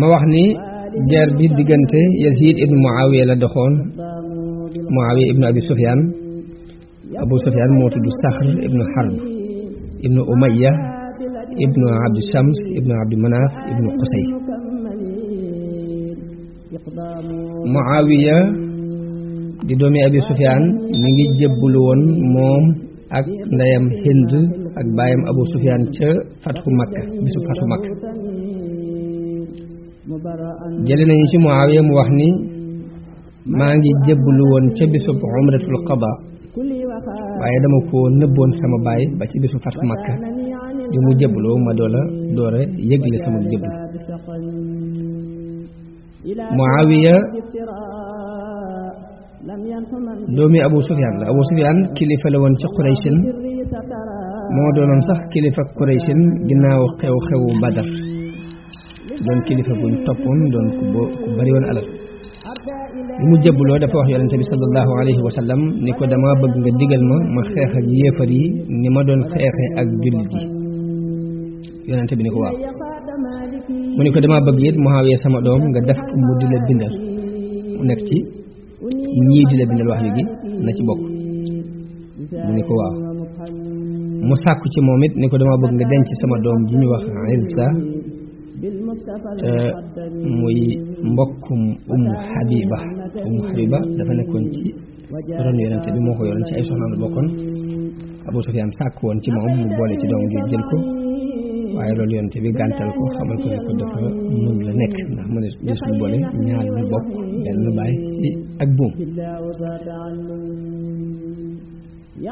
ma wax ni guerre bi diggante Yazid ibn Muawiya la doxoon Muawiya ibn Abi Sufyan Abu Sufyan moo tudd Saxr ibn Harb ibn Umayya ibn Abdi Shams ibn Abdi Manaf ibn Qusay. Muawiya di doomi Abi Sufyan mi ngi jébbulu woon moom ak ndeyam Hind ak baayam Abu Sufyan ca fatxu Makka bisu fatxu Makka. jële nañu ci Muawiya mu wax ni maa ngi jébbulu woon ca bisu umratul qada waaye dama ko nëbboon sama baay ba ci bisu fatxu Makka bi mu jébbuloo ma doora yëgle sama jébbulu. Muawiya doomi Abu Sufyan la Abu Sufyan kilifa la woon ci Qurayshin moo doonoon sax kilifa Qurayshin ginnaaw xew-xewu Badar doon kilifa buñ toppoon doon ku bari woon alal. bi mu jébbuloo dafa wax yonente bi sallallahu alayhi wa sallam ni ko dama bëgg nga digal ma xeex ak yéefar yi ni ma doon xeexe ak jullit yi. yonente bi ni ko waaw mu ni ko dama bëgg it Muawiya sama doom nga def ko mu di la bindal mu nekk ci ñii di la bindal wax gi na ci bokk. mu ni ko waaw mu sàkku ci moom it ni ko dama bëgg nga denc sama doom ji ñu wax Izza te muy mbokkum Ummu Habiba dafa nekkoon ci ron yonente bi moo ko yoroon ci ay soxnaam la bokkoon. Abu Sufyan sàkku woon ci moom mu boole ci doom jooju jël ko waaye loolu yonente bi gàntal ko xamal ko ne ko dafa mën la nekk ndax mu ne des lu boole ñaar ñu bokk benn baay ci ak buum.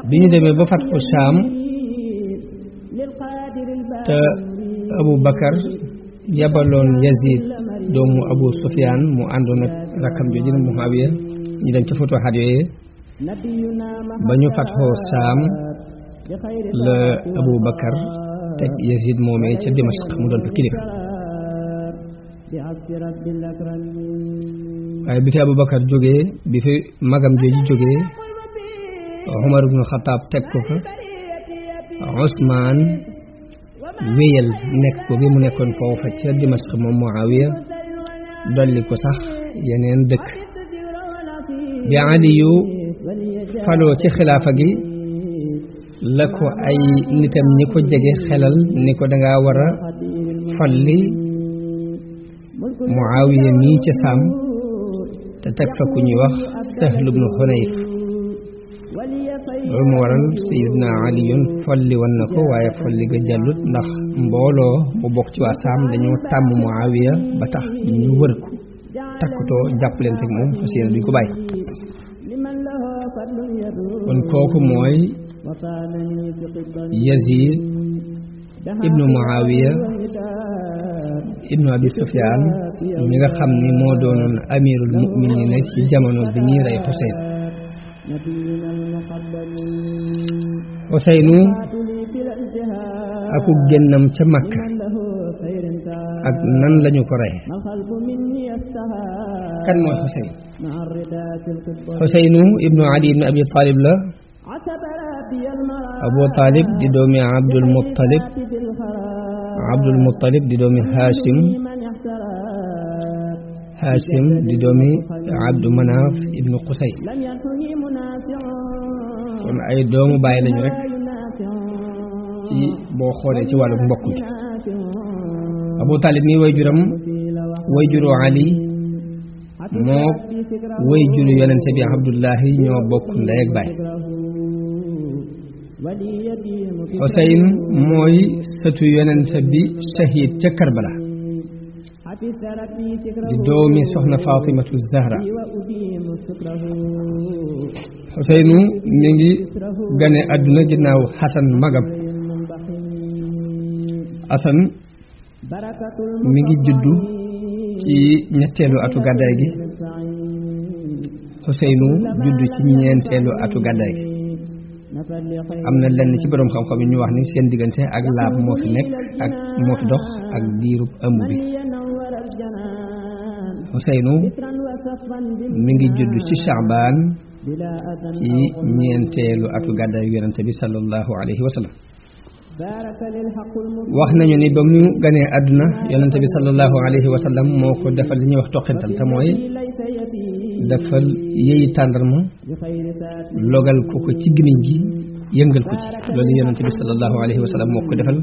bi ñu demee ba fat ko Saam te Abu Bakar yabaloon Yazid doomu Abu Sufyan mu àndoon ak rakkam jooju ne Muawiya ñu dem ca futuhaat yooyu ba ñu fatxoo Saam la Abu Bakar teg Yazid moomee ca Dimashq mu doon fa kilifa. waaye bi fi Abu Bakar jógee bi fi magam jooju jógee Umar ibn Khattab teg ko fa Usmaan wéyal nekk ko bi mu nekkoon foofa ca Dimashq moom Muawiya dolli ko sax yeneen dëkk. bi Aliyu faloo ci xilaafa gi la ko ay nitam ñi ko jege xelal ni ko danga war a folli Muawiya mii ca Saam te teg fa ku ñuy wax Sahl ibn Hunayf. loolu moo waral Sayyidina Aliyun folli woon na ko waaye folli ga jàllut ndax mbooloo mu bokk ci waa Saam dañoo tàmm Muawiya ba tax ñu wër ko takkutoo jàppalante ak moom fas yéene duñ ko bàyyi. kon kooku mooy Yazid ibnu Muawiya ibnu Abi Sufyan mi nga xam ni moo doonoon amirul mu'minin ci jamono bi ñuy rey Xuseyn. Xuseynu aku génnam ca Makka ak nan lañu ko rey. kan mooy Xuseyn? Xuseynu ibnu Ali ibnu Abi Talib la. Abu Talib di doomi Abdul Muttalib di doomi Hashim di doomi Abdu Manaf ibnu Qusay. kon ay doomu bàyyi lañu rek ci boo xoolee ci wàllu mbokk gi. Abu Talib mi wayjuru Ali moo wayjuru yonente bi Abdullahi ñoo bokk ndey ak baay. Xuseyn mooy sëtu yonente bi shahid ca Karbala di doomi soxna Fatimatu Zahra. Xuseynu mi ngi gane àdduna ginnaaw Xasan magam. Xasan mi ngi juddu ci ñetteelu atu gàddaay gi. Xuseynu juddu ci ñeenteelu atu gàddaay gi. am na lenn ci borom xam-xam yi ñu wax ni seen diggante ak laab moo fi nekk ak moo fi dox ak diirub ëmb bi. Xuseynu mi ngi judd ci Shaabaan ci ñeenteelu atu gàddaay yonente bi sallallahu alayhi wa sallam. wax nañu ni ba mu ganee àdduna yonente bi sallallahu alayhi wa sallam moo ko defal li ñuy wax toqintal te mooy defal yëyi tàndarma logal ko ko ci gémmiñ gi yëngal ko ci loolu yonente bi sallallahu alayhi wa sallam moo ko defal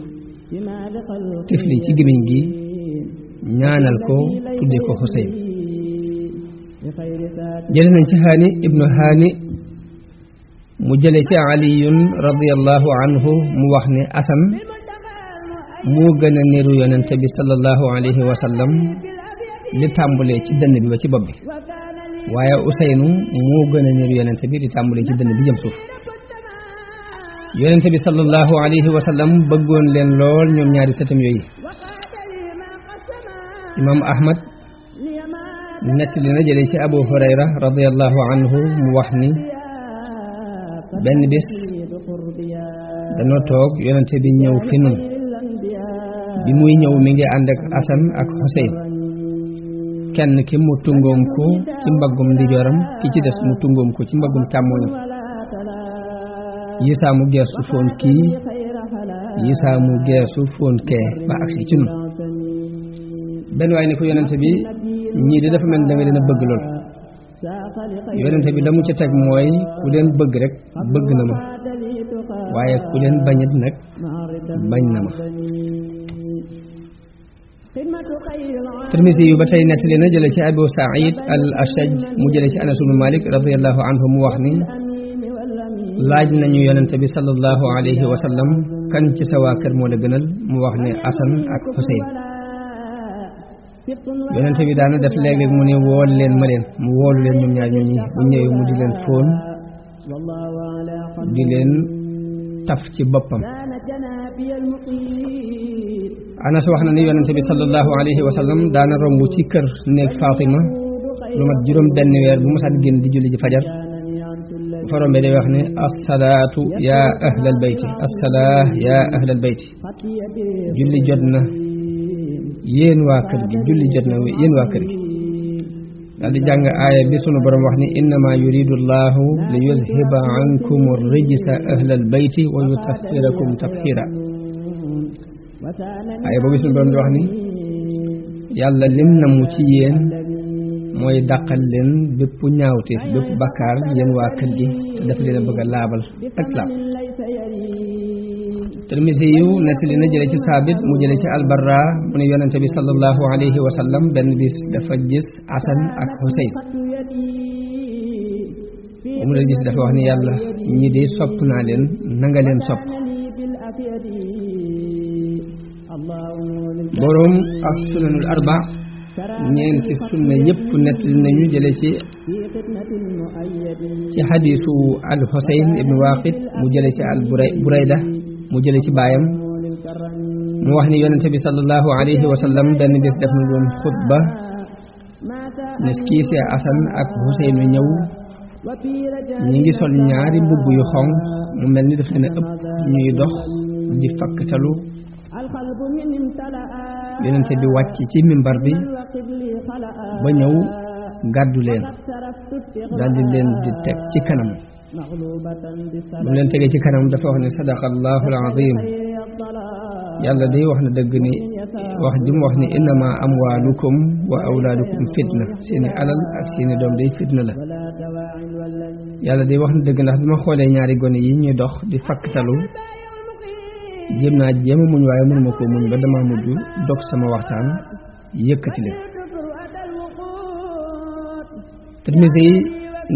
tifli ci gémmiñ gi ñaanal ko tuddee ko Xuseyn jële nañ ci Haani ibnu Haani mu jële ci aliyun radiyallahu anhu mu wax ne Asan moo gën a niru yonente bi sallallahu alayhi wa sallam li tàmbulee ci dënn bi ba ci bopp bi waaye Useynu moo gën a niru yonente bi li tàmbulee ci dënn bi jëm suuf yonente bi sallallahu alayhi wa sallam bëggoon leen lool ñoom ñaari sëtam yooyu imam Ahmad nettali na jële ci Abu Hurayra radiyallahu anhu mu wax ni benn bis danoo toog yonente bi ñëw fi nun bi muy ñëw mi ngi ànd ak Asan ak Xuseyn kenn ki mu tungoom ko ci mbaggum ndijooram ki ci des mu tungoom ko ci mbaggum càmmoñam yisaa mu geesu foon kii yisaa mu geesu foon kee ba agsi ci nun benn waaye ni ko yonente bi ñii di dafa mel da nga leen a bëgg lool yonente bi la mu ca teg mooy ku leen bëgg rek bëgg na ma waaye ku leen bañit nag bañ na ma Tirmisi yu ba tey nettali na jële ci Abu Saïd al Ashaj mu jële ci Anas ibn Malik radiyallahu anhu mu wax ni laaj nañu yonente bi sallallahu alayhi wa sallam kan ci sa waa kër moo la gënal mu wax ne Asan ak Xuseyn yonente bi daana def léeg-léeg mu ne wool leen ma leen mu woolu leen ñoom ñaar ñooñi bu ñëwee mu di leen fóon di leen taf ci boppam Anas wax na ni yonente bi sallallahu alayhi wa sallam daana romb ci kër néeg Fatima lu mat juróom benn weer bu mosaan génn di julli ji fajar bu fa rombee day wax ne assalaatu yaa ahlal bayti assalaa yaa ahlal bayti julli jot na yéen waa kër gi julli jot na yéen waa kër gi daal di jàng aaya bi sunu borom wax ni innama yuridu llahu li yuzhiba ankum rijsa ahlal bayti wa yutahhirakum tathira aaya boobu sunu borom di wax ni yàlla lim namu ci yéen mooy dàqal leen bépp ñaawteef bépp bakkaar yéen waa kër gi te daf leen a bëgg a laabal ak laab Tirmisi yu nettali na jële ci Saabit mu jële ci Albarra mu ne yonente bi sallallahu alayhi wa sallam benn bis dafa gis Asan ak Xuseyn mu la gis dafa wax ni yàlla ñi de sopp naa leen na nga leen sopp boroom ak sunanul arba ñeenti sunna yépp nettali nañu jële ci xadiisu al Xuseyn ibnu Waaqid mu jële ci al Burayda mu jële ci baayam mu wax ni yonente bi sallallahu alayhi wa sallam benn bés def na doon xutba ne kii see Asan ak Xuseyn ñëw ñi ngi sol ñaari mbubb yu xonq mu mel ni daf leen a ëpp ñuy dox di fakktalu yonente bi wàcc ci mimbar bi ba ñëw gàddu leen daldi leen di teg ci kanam bu leen tegee ci kanam dafa wax ne sadaqallahu alazim yàlla day wax na dëgg ni wax ji mu wax ni innama amwalukum wa awlaadukum fitna seeni alal ak seeni doom day fitna la yàlla day wax na dëgg ndax bi ma xoolee ñaari gone yi ñuy dox di fakktalu jéem a muñ waaye mënuma koo muñ ba dama mujj dog sama waxtaan yëkkati leen Tirmisi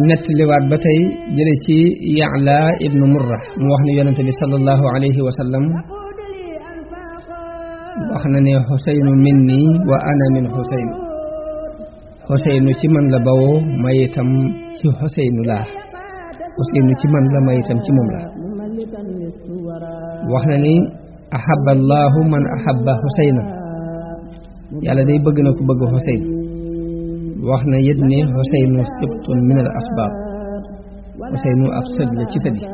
nettaliwaat ba tey jële ci Ya'la ibnu Murra mu wax ne yonente bi sallallahu alayhi wa sallam wax na ne Xuseynu minni wa ana min Xuseyn Xuseynu ci man la bawoo may itam ci Xuseynu laa Xuseynu ci man la may itam ci moom la wax na ni ahabba allahu man ahabba Xuseyna yàlla day bëgg na ku bëgg Xuseyn wax na yit ne Xuseynu sibtun min al asbaab Xuseynu ab sët la ci sët yi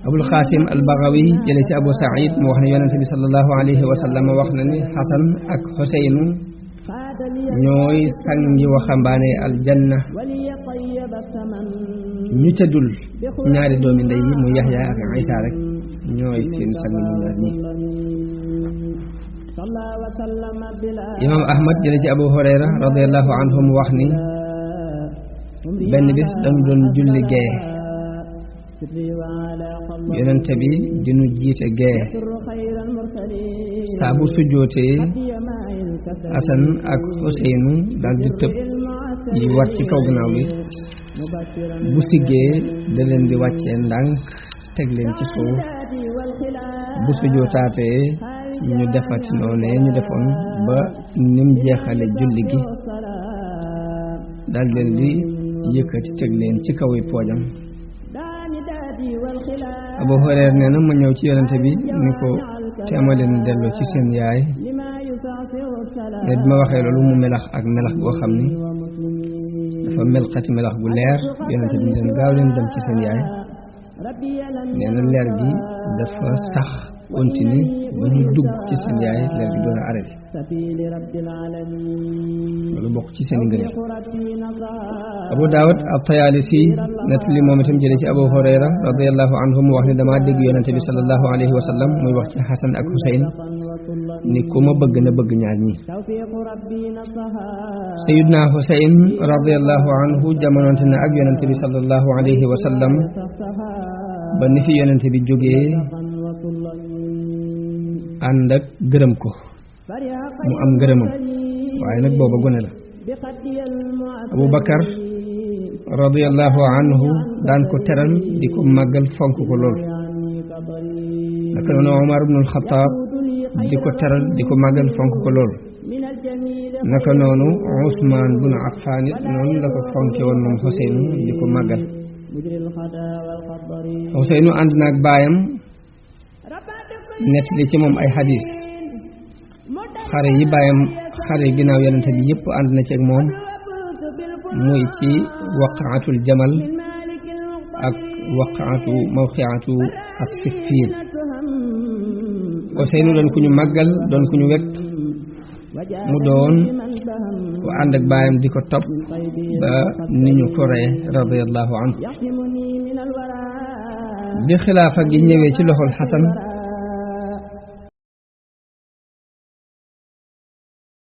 Abul Xaasim al Bagawi jële ci Abu Saïd mu wax ne yonente bi sallallahu alayhi wa sallam wax na ni Xasan ak Xuseynu ñooy sangi waxambaane aljanna ñu ca dul ñaari doomi ndey yi mu Yaxya ak Isa rek ñooy seen sang ñu ñaar ñi imam Ahmad jële ci Abu Hurayra radiyallahu anhu mu wax ni benn bis dañu doon julli gee yonente bi dinu jiite gee saa bu sujjootee Asan ak Xuseynu daal di tëb yi war ci kaw gannaaw bi bu siggee da leen di wàccee ndànk teg leen ci suuf bu sujjootaatee ñu defati noonee ñu defoon ba nim jeexale julli gi daal leen di yëkkati teg leen ci kaw yi poojam Abu Hurayra nee na ma ñëw ci yonente bi ni ko teema leen delloo ci seen yaay ne bi ma waxee loolu mu melax ak melax goo xam ni dafa melxati melax gu leer yonente bi leen gaaw leen dem ci seen yaay nee na leer gi dafa sax continue ba ñu dugg ci seen yaay leer gi doon a arrêté loolu bokk ci seen i ngëneel Abu Daawud at-Tayaalisi nettali moom itam jële ci Abu Hurayra radiyallahu anhu mu wax ne damaa dégg yonente bi sallallahu alayhi wa sallam muy wax ci Xasan ak Xuseyn ni ku ma bëgg na bëgg ñaar ñi Sayyidna Xuseyn radiyallahu anhu jamononte na ak yonente bi sallallahu alayhi wa sallam ba ni fi yonente bi jógee ànd ak gërëm ko mu am ngërëmam waaye nag booba gone la Abu Bakar radiyallahu anhu daan ko teral di ko màggal fonk ko lool naka noonu Umar ibnul Xataab di ko teral di ko màggal fonk ko lool naka noonu Usmaan bun Affaan it noonu la ko fonke woon moom Xuseynu di ko màggal Xuseynu ànd naag baayam nettali ci moom ay xadiis xare yi baayam xare ginnaaw yonente bi yëpp ànd na ci ak moom muy ci waqaatul jamal ak waqaatu mawqiatu as-Siffiin Xuseynu doon ku ñu màggal doon ku ñu wekk mu doon ku ànd ak baayam di ko topp ba ni ñu ko ree radiyallahu anhu bi xilaafa gi ñëwee ci loxol Xasan